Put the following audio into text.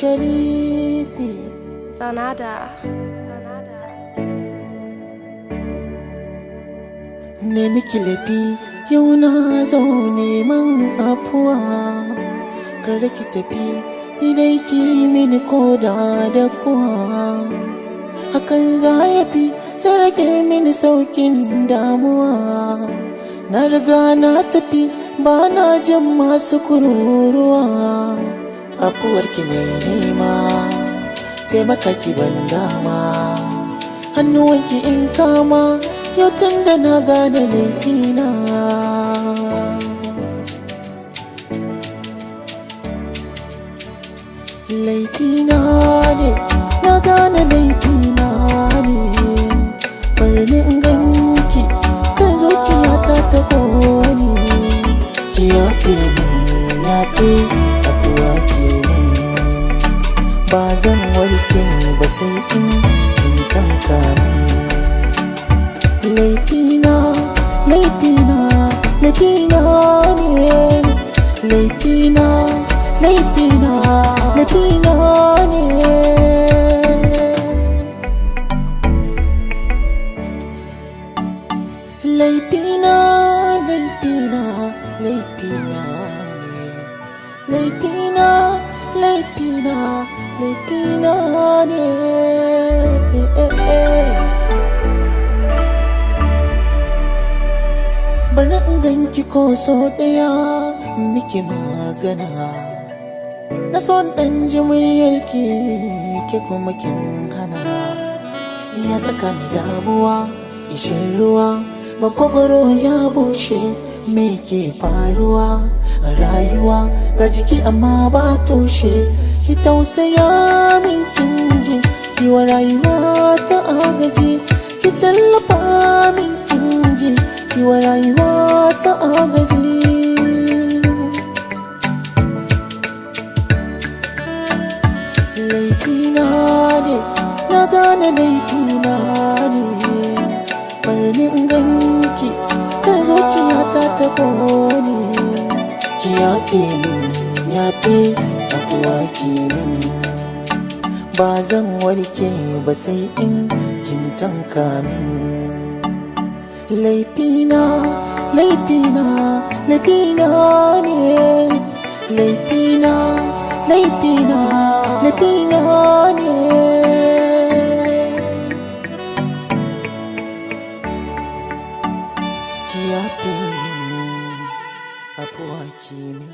Sharifi. Danada. Ne miki laifi yau na zo neman afuwa. Kar ki tafi ni dai ki mini koda da kuwa. Hakan za ya fi sai rage mini saukin damuwa. Na riga na tafi ba na jin masu kururuwa. Afuwarki ne nema taimaka ki ban dama. Hannuwanki in kama yau tun da na gane laifina. Laifina ne, na gane laifina ne. Bari ni in ganki kar zuciyata ta ƙone. Ki yafe min, yafe afuwa ki min. Ba zan warke ba sai in kin tanka min. Laifina, laifina, laifina ne. Laifina, laifina, laifina ne. Laifina, laifina, laifina ne. Laifina, laifina, laifina ne. Bari in ganki ko so ɗaya miki magana. Na son ɗan ji muryarki ke kuma kin hana. Ya saka ni damuwa, ishin ruwa, makogoro ya bushe. Me ke faruwa a rayuwa ga jiki amma ba tushe. Ki tausaya min kin ji, ki wa rayuwa ta agaji. Ki tallafa min kin ji, ki wa rayuwa ta agaji. Laifina ne, na gane laifina ne. Bari ni in ganki kar zuciyata ta ƙone. Ki yafe min, yafe afuwa ki min. Ba zan warke ba sai in kin tanka min. Laifina, laifina, laifina ne. Laifina, laifina, laifina ne. Ki yafe min, afuwa ki min.